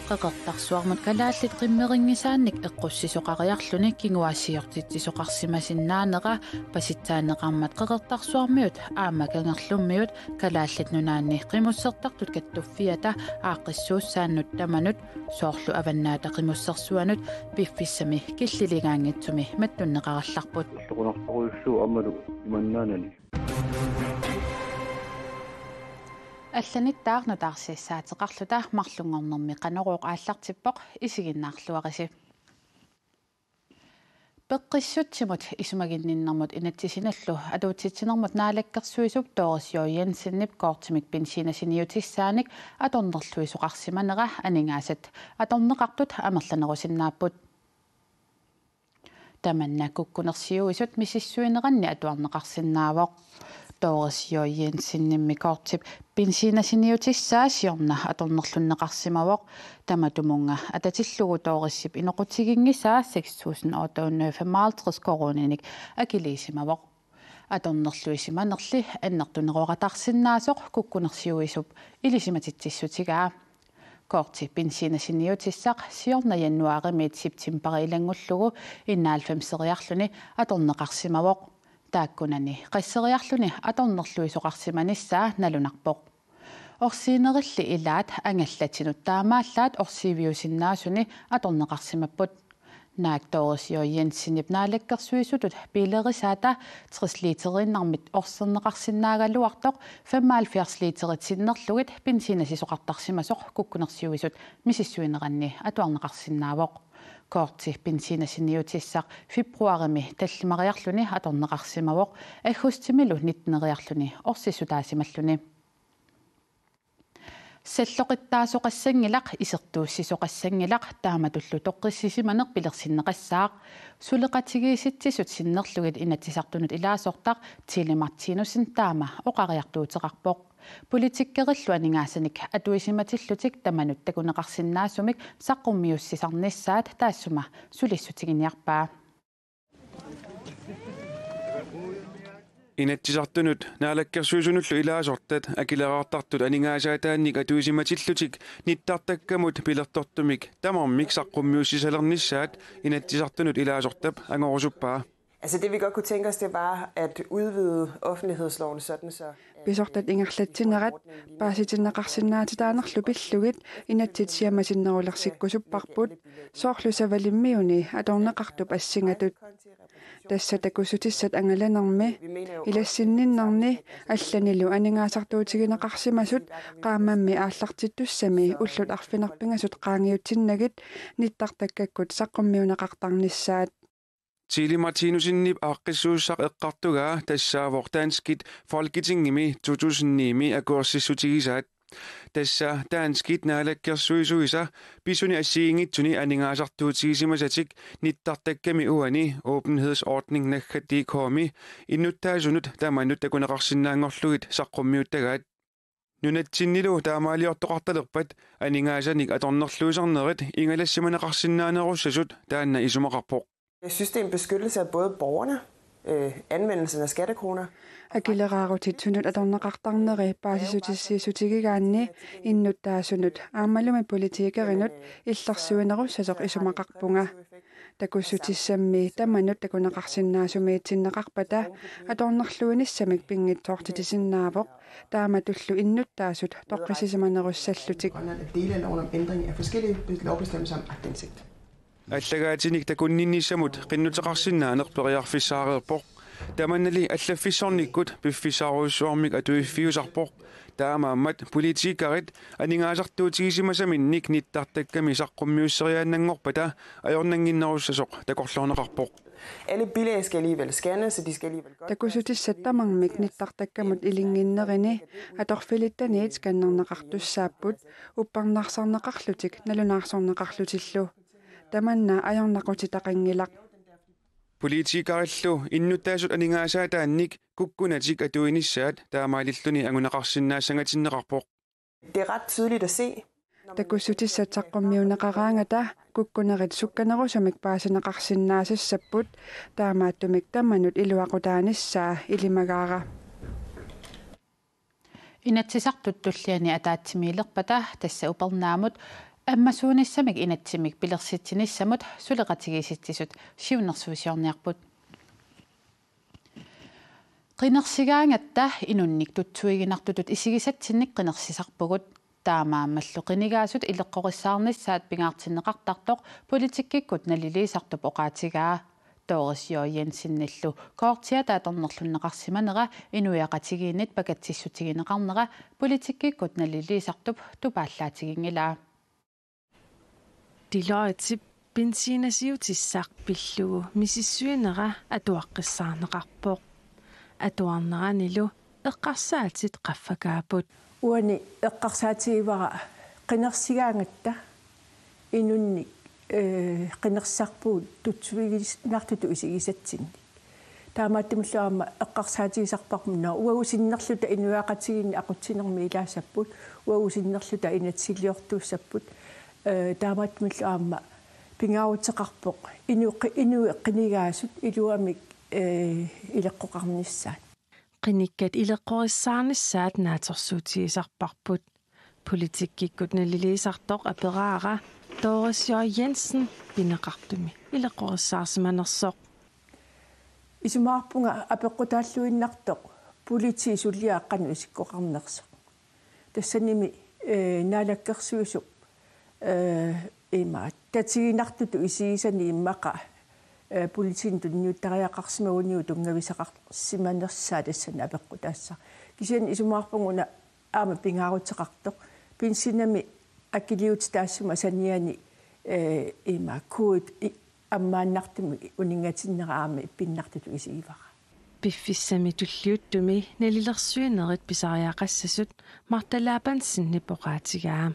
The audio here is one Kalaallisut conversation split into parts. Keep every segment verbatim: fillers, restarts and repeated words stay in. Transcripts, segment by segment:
Qeqertarsuarmut kalaallit qimmerinngisaannik eqqussisoqariarluni kinguaassiortitsisoqarsimasinnaanera pasitsaanneqarmat Qeqertarsuarmiut aamma Kangerlummiut Kalaallit Nunaanni Qimussertartut Kattuffiata aaqqissuussaannut tamanut soorlu Avannaata Qimussersuanut piffissami killiligaanngitsumi mattunneqarallarput. Ulloqunartorujussuuvoq aammalu imannaanani. Allanittaaq nutaarsiassaateqarluta marlunngornermi Qanorooq aallartippoq, isiginnaarluarisi. Peqqissutsimut isumaginninnermut inatsisinullu atuutsitsinermut naalakkersuisup Doris J. Jensenip kortimik benzinasiniutissaanik atornerluisoqarsimanera aningaasat atorneqartut amerlanerusinnaapput. Tamanna kukkunersiuisut misissuineranni atuarneqarsinnaavoq. Doris J. Jensenimmi kortip benzinasiniutissaa siorna atornerlunneqarsimavoq. Tamatumunnga atatillugu Dorisip inoqutiginngisaa seks tusind otte hundrede femoghalvtreds koruuninik akiliisimavoq. Atornerluisimanerli annertunerorataarsinnaasoq kukkunersiuisup ilisimatitsissutigaa. Korti benzinasiniutissaq siorna januaarimiit septembari ilanngullugu enoghalvfemseriarluni atorneqarsimavoq. Taakkunani qasseeriarluni atornerluisoqarsimanissaa nalunarpoq. Orsiinerilli ilaat angallatinut taamaallaat orsiiviusinnaasuni atorneqarsimapput. Naak Doris J. Jensenip naalakkersuisutut biilerisaata tres literiinnarmit orserneqarsinnaagaluartoq femoghalvfjerds literit sinnerlugit benzinasisoqartarsimasoq kukkunersiuisut misissuineranni atuarneqarsinnaavoq. Korti benzinasiniutissaq februarimi tallimariarluni atorneqarsimavoq, aggustimilu nitteneriarluni orsissutaasimalluni. Salloqittaasoqassanngilaq, isertuussisoqassanngilaq, taamatullu toqqissisimaneq pilersinneqassaaq. Suleqatigiissitsisut sinnerlugit Inatsisartunut ilaasortaq Tilly Martinussen taama oqariartuuteqarpoq. Politikerillu aningaasanik atuisimatillutik tamanut takuneqarsinnaasumik saqqummiussisarnissaat taassuma sulissutiginiarpaa. Inatsisartunut naalakkersuisunullu ilaasortat akileraartartut aningaasaataannik atuisimatillutik nittartakkamut pilertortumik tamarmik saqqummiussisalernissaat Inatsisartunut ilaasortap angorusuppaa. Altså det vi godt kunne tænke os, det var at udvide offentlighedsloven sådan så... Pisortat ingerlatsinerat paasitinneqarsinnaatitaanerlu pillugit inatsit siammasinnerulersikkusupparput, soorlu Savalimmiuni atorneqartup assingatut. Tassa takussutissat angalanermi, ilassinninnerni allanilu aningaasartuutigineqarsimasut qaammammi aallartittussami ullut arfineq-pingasut qaangiutsinnagit nittartakkakkut saqqummiunneqartarnissaat. Tilly Martinussenip aaqqissuussaq eqqartugaa tassaavoq danskit Folketingimi to tusind ni-mi akuersissutigisaat. Tassa danskit naalakkersuisuisa pisuni assigiinngitsuni aningaasartuutigisimasatik nittartakkami uani åbenhedsordning naggat dk-mi innuttaasunut tamanut takuneqarsinnaanngorlugit saqqummiuttagaat. Nunatsinnilu taamaaliortoqartalerpat aningaasanik atornerluisarnerit ingalassimaneqarsinnaanerussasut taanna isumaqarpoq. Jeg synes, det er en beskyttelse af både borgerne, øh, anvendelsen af skattekroner. Akileraarutitsunut atorneqartarneri paasissutissiissutigigaanni innuttaasunut aammalumi politikerinut illersuinerussasoq isumaqarpunga. Takussutissammi tamanut takuneqarsinnaasumiitsinneqarpata atornerluinissamik pinngitsoortitisinnaavoq, taamatullu innuttaasut toqqissisimanerussallutik. Grønland er dele af loven om ændring af forskellige be-, lovbestemmelser om aktindsigt. Allagaatinik takunninnissamut qinnuteqarsinnaaneq periarfissaareerpoq. Tamannali allaffissornikkut piffissarujussuarmik atuiffiusarpoq. Taamaammat politikerit aningaasartuutigisimasaminnik nittartakkami saqqummiusseriaannanngorpata ajornannginnerussasoq takorloorneqarpoq. Alle bilag skal alligevel scannes, så de skal alligevel godt... Takussutissat tamarmik nittartakkamut ilinnginnerini atorfilittaniit scannerneqartussaapput, uppernarsarneqarlutik nalunaarsorneqarlutillu. Tamanna ajornaqutitaqanngilaq. Politikerillu innuttaasut aningaasaataannik kukkunatik atuinissaat taamaalilluni anguneqarsinnaassangatinneqarpoq. Det er ret tydeligt at se, når man... Takussutissat saqqummiunneqaraangata kukkunerit sukkanerusumik paasineqarsinnaasassapput, taamaattumik tamanut iluaqutaanissaa ilimagaara. Inatsisartut tulliani ataatsimiilerpata tassa upernaamut ammasuunissamik inatsimmi pilersitsinissamut suleqatigiissitsisut siunnersuisiorniarput. Qinersigaangatta inunnik tutsuiginartutut isigisatsinnik qinersisarpugut. Taamaammallu qinigaasut ileqqorissaarnissaat pingaartinneqartartoq politikkikkut naliliisartup oqaatigaa. Doris J. Jensenillu kortiata atornerlunneqarsimanera inuiaqatigiinnit pakatsissutigineqarnera politikkikkut naliliisartup tupaallaatiginngilaa. Deloittep benzinasiutissaq pillugu misissuinera atuaqqissaarneqarpoq. Atuarneranilu eqqarsaatit qaffakaapput. Uani eqqarsaatigivara qinersigaangatta inunnik, eh, qinersisarpugut tutsuiginartutut isigisatsinnik. Taamaattumillu aamma eqqarsaatigisarparput una uagut sinnerluta inuiaqatigiinni aqutsinermi ilaassapput, uagut sinnerluta inatsisiliortuussapput, eh, taamaattumillu aamma pingaaruteqarpoq inu-, inuit qinigaasut iluamik, eh, ileqqoqarnissaat. Qinikkat ileqqorissaarnissaat naatsorsuutigisarparput. Politikkikkut naliliisartoq aperaara Doris J. Jensen pineqartumi ileqqorissaarsimanersoq. Isumaqarpunga apeqqutaalluinnartoq politiit suliaat qanoq isikkoqarnersoq. Tassanimi, eh, naalakkersuisup, eh, ima tatiginartutut isigisani immaqa, eh, politiinut tunniuttariaqarsimaguniuk tunngavisaqarsimanersaa tassani apeqqutaassaaq. Kisianni isumaqarpunga una aamma pingaaruteqartoq. Pinsinami akiliutitaassummik saniani, eh, ima kuut i-, ammaannartumik uninngatinnera aamma ippinnartutut isigivara. Piffissami tulliuttumi nalilersuinerit pisariaqassasut Martha Labansenip oqaatigaa.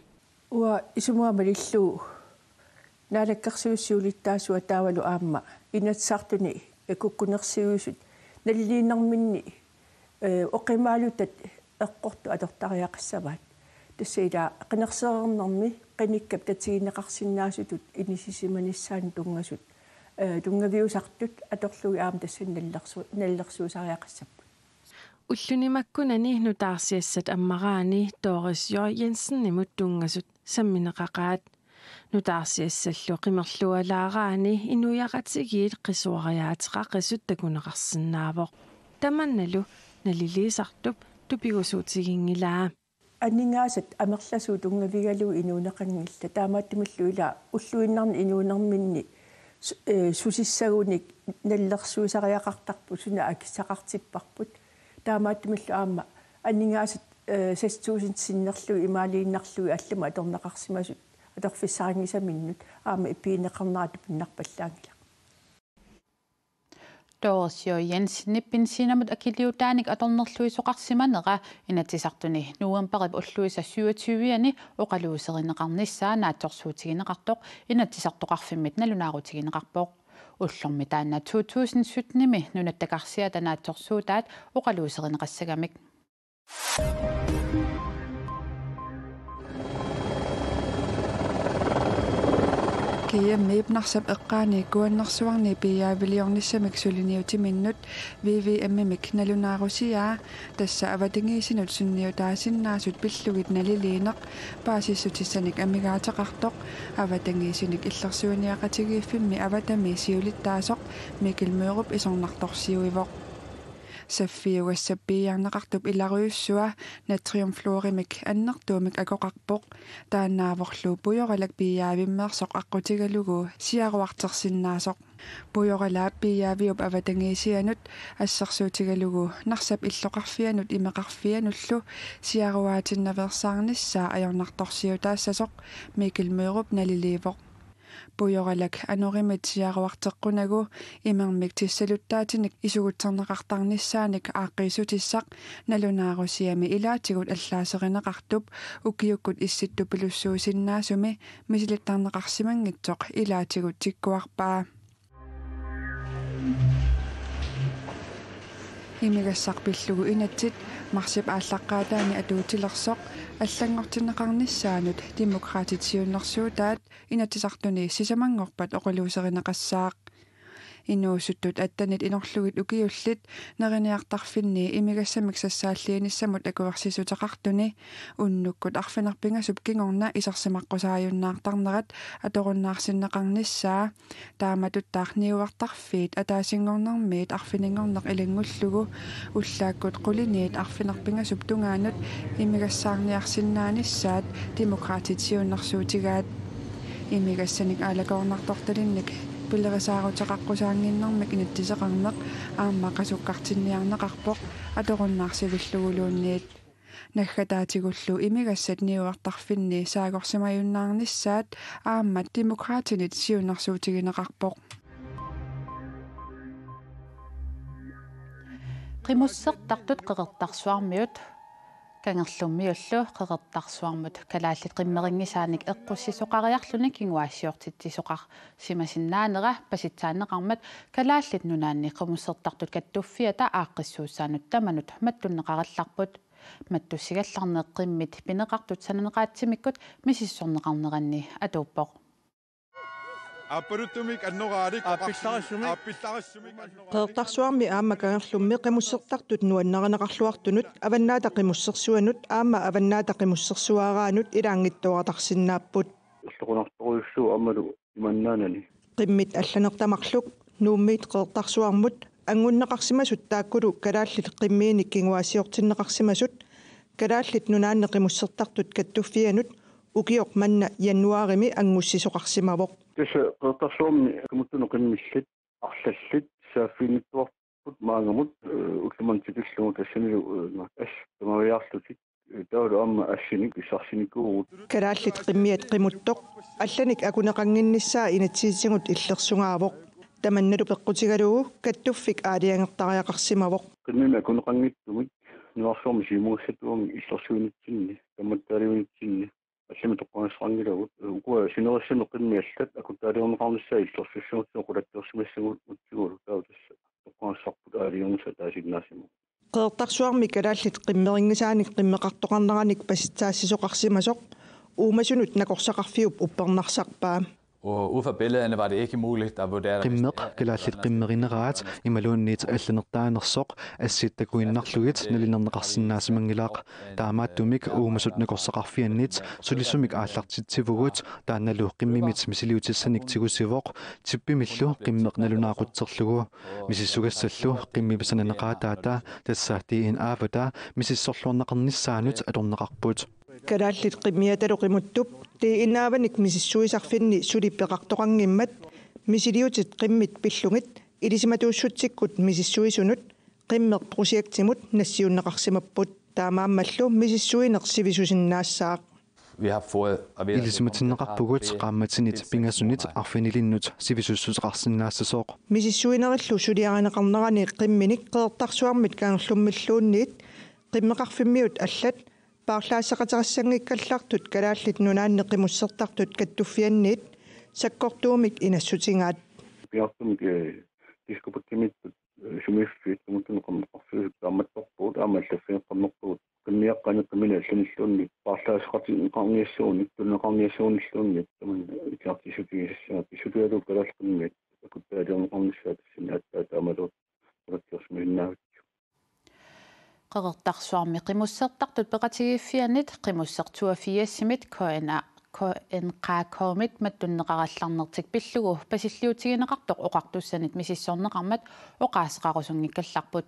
Uanga isumagama malillugu naalakkersuisut siulittaasuat taavalu aamma Inatsisartuni kukkunersiuisut naliliinerminni, eh, oqimaalutat eqqortut atortariaqassavaat. Tassa ila qinersereernermi qinikkap tatigineqarsinnaasutut inissisimanissaanut tunngasut, eh, tunngaviusartut atorlugit aamma tassani nalilersu-, nalilersuisariaqassapput. Ulluni makkunani nutaarsiassat ammaraanni Doris J. Jensenimut tunngasut sammineqaqaat. Nutaarsiassallu qimerlualaaraanni inuiaqatigiit qisuariaateqaqisut takuneqarsinnaavoq. Tamannalu naliliisartup tupigusuutiginngilaa. Aningaasat amerlasuut tunngavigalugit inuuneqanngillat, taamaattumillu ila ulluinnarni inuunerminni su-, eh, susissagunik nalilersuisariaqartarput, suna akissaqartipparput. Taamaattumillu aamma aningaasat, eh, seks tusind sinnerlugit imaaliinnarlugit allamut atorneqarsimasut atorfissarinngisaminnut aamma ippigineqarnera tupinnarpallaanngilaq. Doris J. Jensenip pinsiinamut akiliutaanik atornerluisoqarsimanera Inatsisartuni novembarip ulluisa syvogtyve-ani oqaluuserineqarnissaa naatsorsuutigineqartoq Inatsisartoqarfimmit nalunaarutigineqarpoq. Ullormi taanna to tusind sytten-imi nunatta karsiata naatsorsuutaat oqaluuserineqassagamik. G M-ip Narsap eqqaani Kuannersuarni piiaaviliornissamik suliniutiminnut V V M-imik nalunaarusiaa, tassa avatangiisinut sunniutaasinnaasut pillugit naliliineq paasissutissanik amigaateqartoq, avatangiisinik illersuiniaqatigiiffimmi avatami siulittaasoq Mikkel Mørup isornartorsiuivoq. Saffiugassap piiarneqartup ilarujussua natriumfluorimik annertuumik akoqarpoq. Taannaavorlu pujoralak piiaavimmeersoq aqqutigalugu siaruartersinnaasoq. Pujoralaap piiaaviup avatangiisianut assersuutigalugu Narsap illoqarfianut imeqarfianullu siaruaatinnaveersaarnissaa ajornartorsiutaassasoq Mikkel Mørup naliliivoq. Pujoralak anorimit siaruarteqqunagu imermik tissaluttaatinik isugutserneqartarnissaanik aaqqiissutissaq nalunaarusiami ilaatigut allaaserineqartup ukiukkut issittupilussuusinnaasumi misilittarneqarsimanngitsoq ilaatigut tikkuarpaa. Imigassaq pillugu inatsit marsip aallaqqaataani atuutilersoq allanngortinneqarnissaanut Demokraatit siunnersuutaat Inatsisartuni sisamanngorpat oqaluuserineqassaaq. Inuusuttut attenit inorlugit ukiullit neriniartarfinni imigassamik sassaalliinissamut akuersissuteqartuni unnukkut arfineq-pingasup kingorna isersimaqqusaajunnaartarnerat atorunnaarsinneqarnissaa, taamatuttaaq niuertarfiit ataasinngornermiit arfininngorneq ilanngullugu ullaakkut quliniit arfineq-pingasup tungaanut imigassaarniarsinnaanissaat Demokraatit siunnersuutigaat. Imigassanik aalakoornartortalinnik pilerisaaruteqaqqusaannginnermik inatsiseqarneq aamma qasukkartinniarneqarpoq atorunnaarsivilluguluunniit. Naggataatigullu imigassat niuertarfinni saagorsimajunnaarnissaat aamma Demokraatinit siunnersuutigineqarpoq. Qimussertartut Qeqertarsuarmiut Kangerlummiullu Qeqertarsuarmut kalaallit qimmerinngisaanik eqqussisoqariarluni kinguaassiortitsisoqarsimasinnaanera pasitsaanneqarmat Kalaallit Nunaanni Qimussertartut Kattuffiata aaqqissuussaanut tamanut mattunneqarallarput. Mattussigallarneq qimmit pineqartut sananeqaatsimikkut misissorneqarneranni atuuppoq. Aappaluttumik annoraalik. Aappillarassumik. Aappillarassumik annoraalik. Qeqertarsuarmi aamma Kangerlummi qimussertartut nuannarineqarluartunut Avannaata Qimussersuanut aamma Avannaata Qimussersuaaraanut ilaanngitsoortarsinnaapput. Illoqunartorujussuuvoq aammalu imannaanani. Qimmit allanerta marluk Nuummiit Qeqertarsuarmut anngunneqarsimasut taakkulu kalaallit qimmiinik kinguaassiortinneqarsimasut Kalaallit Nunaanni Qimussertartut Kattuffianut ukioq manna januaarimi anngussisoqarsimavoq. Tassa Qeqertarsuarmi qimuttunut qimmillit arlallit saaffiginnittuarput maannamut, eh, ulloq manna tikillugu tassanilu, eh, assut tamaviaarlutik, eh, taavalu aamma assinik pissarsinikuuvugut. Kalaallit qimmiat qimuttoq allanik akuneqannginnissaa inatsisitigut illersugaavoq. Tamannalu peqqutigalugu kattuffik aalajangertariaqarsimavoq. Qimmimik akuneqanngitsumik nunarsuarmi siumugassatuugami illersuinitsinni, kammattaaliuinitsinni, allamik toqqagassaqanngilagut. Ukua sinerissami qimmit allat akuttaaliorneqarnissaat illersussagutsigit qulattoorsimassagutsigulu taava tassa toqqagassarput aalajangernissaa taasinnaasimavoq. Qeqertarsuarmi kalaallit qimmerinngisaanik qimmeqartoqarneranik pasitsaassisoqarsimasoq uumasunut nakorsaqarfiup uppernarsarpaa. Og ud fra billederne var det ikke muligt at vurdere. Qimmeq kalaallit qimmerineraat imaluunniit allanertaanersoq assit takuinnarlugit nalilerneqarsinnaasimanngilaq. Taamaattumik uumasut nakorsaqarfiannit sulisumik aallartitsivugut, taannalu qimmimit misiliutissanik tigusivoq, tippimillu qimmeq nalunaaqutserlugu. Misissugassallu qimmip sananeqaataata, tassa D N A-vata, misissorluarneqarnissaanut atorneqarput. Kalaallit qimmiatalu qimuttup D N A-vanik misissuisarfinni suli peqartoqanngimmat misiliutit qimmit pillugit ilisimatuussutsikkut misissuisunut qimmeq projektimut nassiunneqarsimapput. Taamaammallu misissuineq sivisusinnaassaaq. Vi har fået at vide, at Ilisimatinneqarpugut qaammatinit pingasunit arfinilinnut sivisussuseqarsinnaassasoq. Misissuinerillu suliarineqarnerani qimminik Qeqertarsuarmit Kangerlummilluunniit qimmeqarfimmiut allat paarlaasseqateqassanngikkallartut Kalaallit Nunaanni Qimussertartut Kattuffianniit sakkortuumik inassutigaat. Pingaartumik, eh, diskobækkimiittut, eh, sumiiffiit qimuttunut qimmeqarfiusut kaammattorpagut aamma allaffigeqqammerpagut. Qimmiaqqanik qimmini allanilluunniit paarlaasseqateqarniassagunik, tunineqarniassagunilluunniit, tamanna ikiortissutigisassagaat, pissutigalugu kalaallit qimmiat akuttaaliorneqarnissaat tassani aatsaat taamalu qulattoorsimasinnaavittoq. Qeqertarsuarmi Qimussertartut Peqatigiiffiannit, Qimusseq toogfirsimit, K N A, K N Q K-mit mattunneqarallarnertik pillugu pasilliutigineqartoq oqartussanit misissorneqarmat oqaaseqarusunngikkallarput.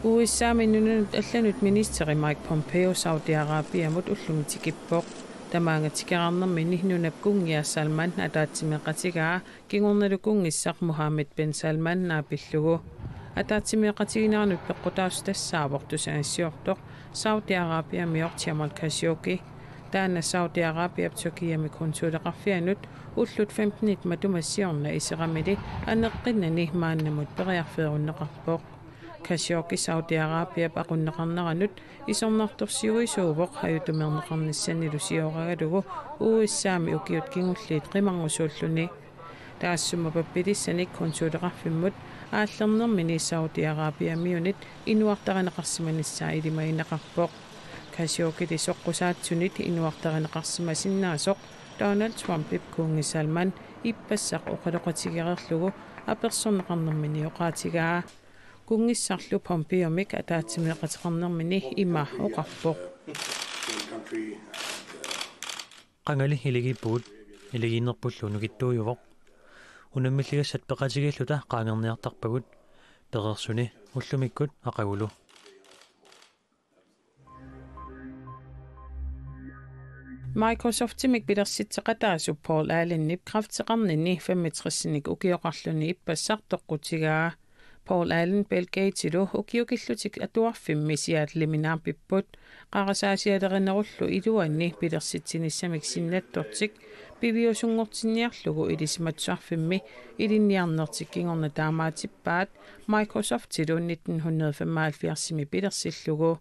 U S A-mi nunanut allanut ministeri Mike Pompeo Saudi Arabiamut ullumi tikippoq. Tamaanga tikeraarnermini nunap kunngia Salman ataatsimeeqatigaa kingornalu kunngissaq Mohammed bin Salman naapillugu. Ataatsimeeqatigiinnarnut peqqutaasut tassaavoq tusagassiortoq Saudi Arabiamiooq Jamal Khashoggi. Taanna Saudi Arabiap Tyrkiamik konsuleqarfianut ullut femtenit matuma siorna iseramili aneqqinnani maannamut periarfeerunneqarpoq. Khashoggi Saudi Arabiap aqunneqarneranut isornartorsiorisuuvoq hajutumeerneqarnissannilu siooragalugu U S A-mi ukiut kingulliit qimarngusuulluni. Taassuma pappilissanik konsuleqarfimmut aallernermini Saudi Arabiamiunit inuartarineqarsimanissaa ilimagineqarpoq. Khashoggili soqqusaatsuni inuartarineqarsimasinnaasoq Donald Trumpip kunngi Salman ippassaq oqaloqatigereerlugu apersorneqarnermini oqaatigaa. Kunngissarlu Pompeomik ataatsimeeqateqarnermini ima oqarpoq. Qangali iligiippugut, iligiinnerpullu nukittuujuvoq. Unammilligassat peqatigiilluta qaangerniartarpagut, pereersuni ullumikkut aqagulu. Microsoftimik pilersitseqataasup Paul Allenip kræfteqarnini femogtresinik ukioqarluni ippassaq toqqutigaa. Paul Allen Bill Gatesilu ukiukillutik atuarfimmi Seattlemi naampipput, qarasaasialerinerullu iluanni pilersitsinissamik sinnattortik piviusunngortinniarlugu ilisimatusarfimmi ilinniarnertik kingorna taamaatippaat Microsoftilu nitten hundrede femoghalvfjerdsimi pilersillugu.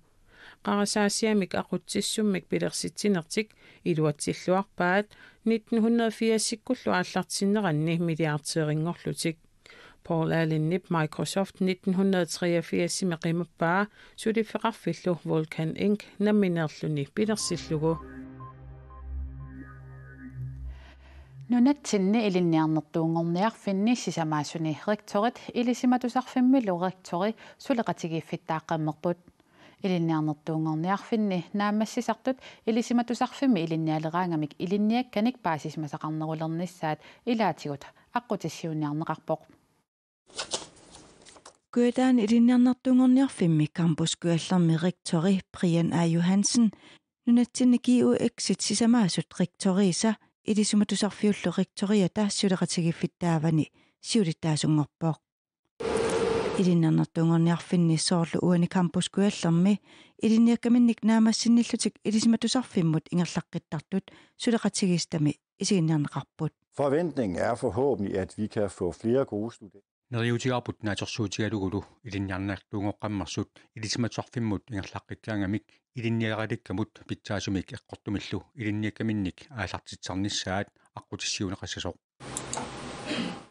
Qarasaasiamik aqutsissummik pilersitsinertik iluatsilluarpaat nitten hundrede firsikkullu aallartinneranni milliardærinngorlutik. Paul Allenip Microsoft nitten hundrede treogfirsimi qimappaa suliffeqarfillu Vulcan Inc nammineerluni pilersillugu. Nunatsinni ilinniarnertuunngorniarfinni sisamaasuni rektorit Ilisimatusarfimmilu rektori suleqatigiiffittaaqqammerput. Ilinniarnertuunngorniarfinni naammassisartut Ilisimatusarfimmi ilinnialeraangamik ilinniakkanik paasisimasaqarnerulernissaat ilaatigut aqqutissiuunniarneqarpoq. Kujataani ilinniarnertuunngorniarfimmi Campus Kujallermi rektori Brian A. Johansen nunatsinni G U X-it sisamaasut rektoriisa Ilisimatusarfiullu rektoriata suleqatigiiffittaavani siulittaasunngorpoq. Ilinniarnertuunngorniarfinni soorlu uani Campus Kujallermi ilinniakkaminnik naammassinnillutik Ilisimatusarfimmut ingerlaqqittartut suleqatigiissitami isiginniarneqarput. Forventningen er forhåbentlig, at vi kan få flere gode studerende. Neriuutigaarput naatsorsuutigalugulu ilinniarnertuunngoqqammersut Ilisimatusarfimmut ingerlaqqikkaangamik ilinnialerakkamut pitsaasumik eqqortumillu ilinniakkaminnik aallartitsisarnissaat aqqutissiuunneqassasoq.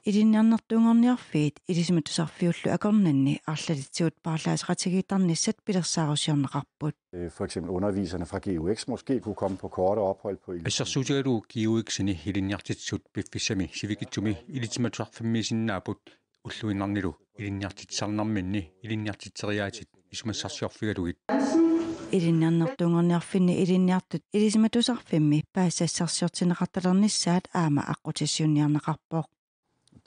Ilinniarnertuunngorniarfiit Ilisimatusarfiullu akornanni arlalitsigut paarlaaseqatigiittarnissat pilersaarusiorneqarput. Øh, For eksempel underviserne fra G U X måske kunne komme på korte ophold på Ilisimatusarfiup. Assersuutigalugu G U X-ini ilinniartitsisut piffissami sivikitsumi Ilisimatusarfimmiisinnaapput ulluinnarnilu ilinniartitsisarnerminni ilinniartitseriaatsit isumassarsiorfigalugit. Ilinniarnertuunngorniarfinni ilinniartut Ilisimatusarfimmi paasisassarsiortinneqartalernissaat aamma aqqutissiuunniarneqarpoq.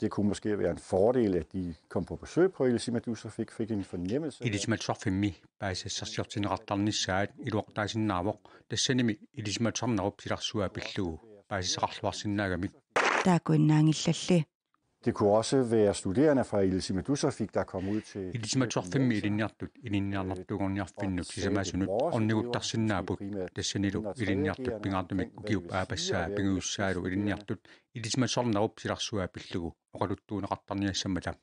Det kunne måske være en fordel, at de kom på besøg på Ilisimatusarfiup, fik, fik en fornemmelse af. Ilisimatusarfimmi paasisassarsiortinneqartarnissaat iluaqutaasinnaavoq, tassanimi Ilisimatusarnerup silarsuaa pillugu paasisaqarluarsinnaagamik. Taakkuinnaanngillalli. Det kunne også være studerende fra Ilisimatusarfiup, der kom ud til. Ilisimatusarfimmi ilinniartut ilinniarnertuunngorniarfinnut sisamaasunut orniguttarsinnaapput, tassanilu ilinniartut pingaartumik ukiup aappassaa pingajussaasut ilinniartut Ilisimatusarnerup silarsuaa pillugu oqaluttuunneqartarniassammata.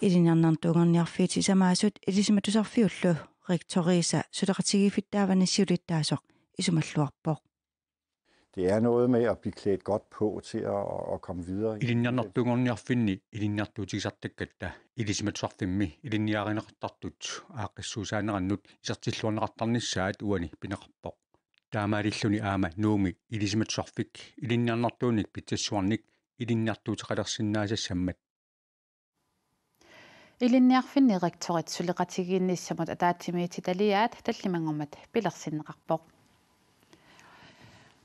Ilinniarnertuunngorniarfiit sisamaasut Ilisimatusarfiullu rektoriisa suleqatigiiffittaavani siulittaasoq isumalluarpoq. Det er noget med at blive klædt godt på til at, at komme videre. Ilinniarnertuunngorniarfinni ilinniartuutigisartakkatta Ilisimatusarfimmi ilinniarineqartartut aaqqissuussaanerannut isertilluarneqartarnissaat uani pineqarpoq. Taamaalilluni aamma Nuummi Ilisimatusarfik ilinniarnertuunik pitsassuarnik ilinniartuuteqalersinnaasassammat. Ilinniarfinni rektorit suleqatigiinnissamut ataatsimiititaliaat tallimanngormat pilersinneqarpoq.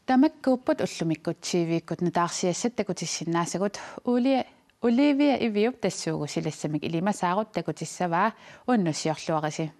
Tamakkuupput ullumikkut T V-kkut nutaarsiassat takutissinnaasagut. Olivia Iviup tassuugu silassamik ilimasaarut takutissavaa, unnussiorluarisi.